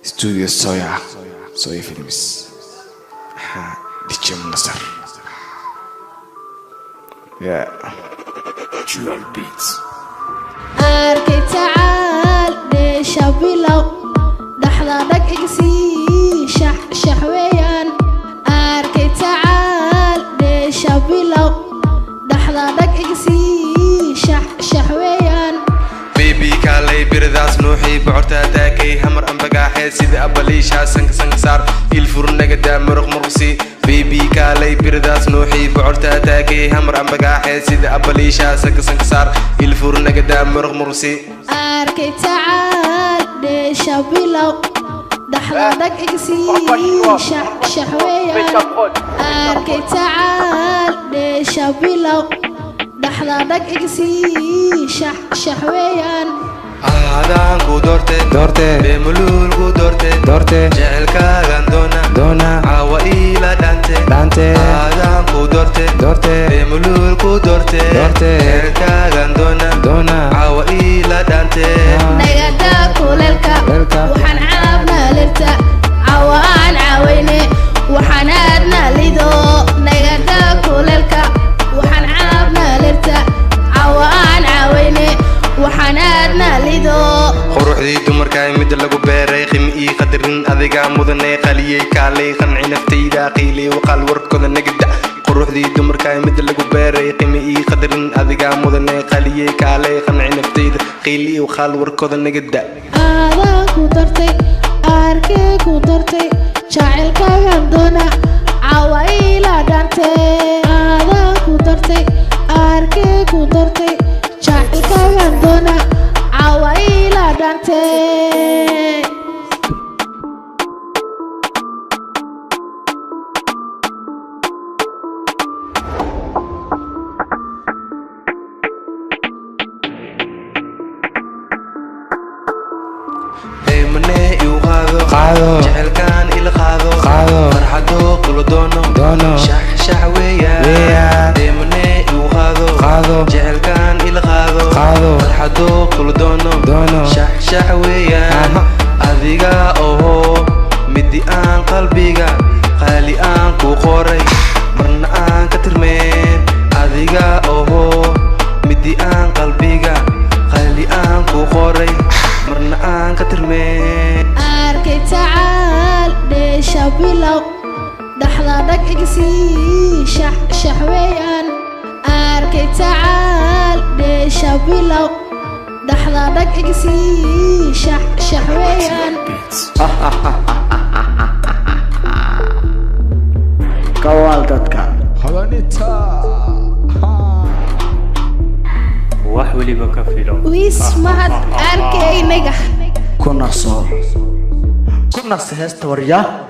Studio Soya, Soya Films, DJ Munasar. Yeah. Jewel Beats. Arkay tacaal, dheesha bilow, dhaxda dhag igsii, shax shax weeyaan. Arkay tacaal, dheesha bilow, dhaxda dhag igsii, shax shax weeyaan. Baby, kaalay, biradaas nuuxii, bocortaa taakay, hamar ambagaaxee, sida abaliishaa, sanka sanka saar, ilfur nagadaa, muruq muruqsi. Baby, kaalay, biradaas nuuxii, bocortaa taakay, hamar ambagaaxee, sida abaliishaa, sanka sanka saar, ilfur nagadaa, muruq muruqsi. Arkay tacaal, dheesha bilow, dhaxda dhag igsii, shax shax weeyaan. Arkay tacaal, dheesha bilow, dhaxda dhag igsii, shax shax weeyaan. Aadaan ku doorte. Doorte. Beemuluul ku doorte. Doorte. Jecelkaagan doona. Doona. Caawa iila dhaante. Dhaante. Aadaan ku doorte. Doorte. Beemuluul ku doorte. Doorte. Jecelkaagan doona. Doona. Caawa iila dhaante. Nagada kuleelka. Kuleelka. Waxaan caabnaa lirta, cawa aan caawayne, waxaan aadnaa lido. Nagada kuleelka, waxaan caabnaa lirta, cawa aan caawayne, waxaan aadnaa lido. Quruxdii dumarkaa, midda lagu beeray, qimi ii qadarin adigaa mudanay, qaliyey, kaalay, qanci naftayda, qiilay waqaal, warkooda nagada. Quruxdii dumarkaa, midda lagu beeray, qimi ii qadarin adigaa mudanay, qaliyey, kaalay, qanci naftayda, qiili waqaal, warkooda nagada. Aadaan ku dartay, arkay ku dartay, jacaylkaagan doona, cawa ila dhante. Aadaan ku dartay, arkay ku dartay, jacaylkaagan doona, cawa ila dhante. Eemane iu qaado. Qaado. Jecelkaan ila qaado. Qaado. Farxado kula doono. Doono. Shax shax weeyaan. Weeyaan. Eemane iu qaado. Qaado. Jecelkaan ila qaado. Qaado. Farxado kula doono. Doono. Shax shax weeyaan. Aha. Adiga oho midi aan qalbiga qaali aan ku qoray, marna aan ka tirmeen. Adiga oho midi aan qalbiga qaali aan ku qoray, marna aan ka tirmeen. Arkay tacaal, dheesha bilow, dhaxda dhag igsii, shax shax weeyaan. Arkay tacaal, dheesha bilow, dhaxda dhag igsii, shax shax weeyaan. Beats. Kawaal dadka. Hadanita. Wax weliba ka filo. Wiis mahad arkaynaga. Ku naso, ku naso heesta, waryaa.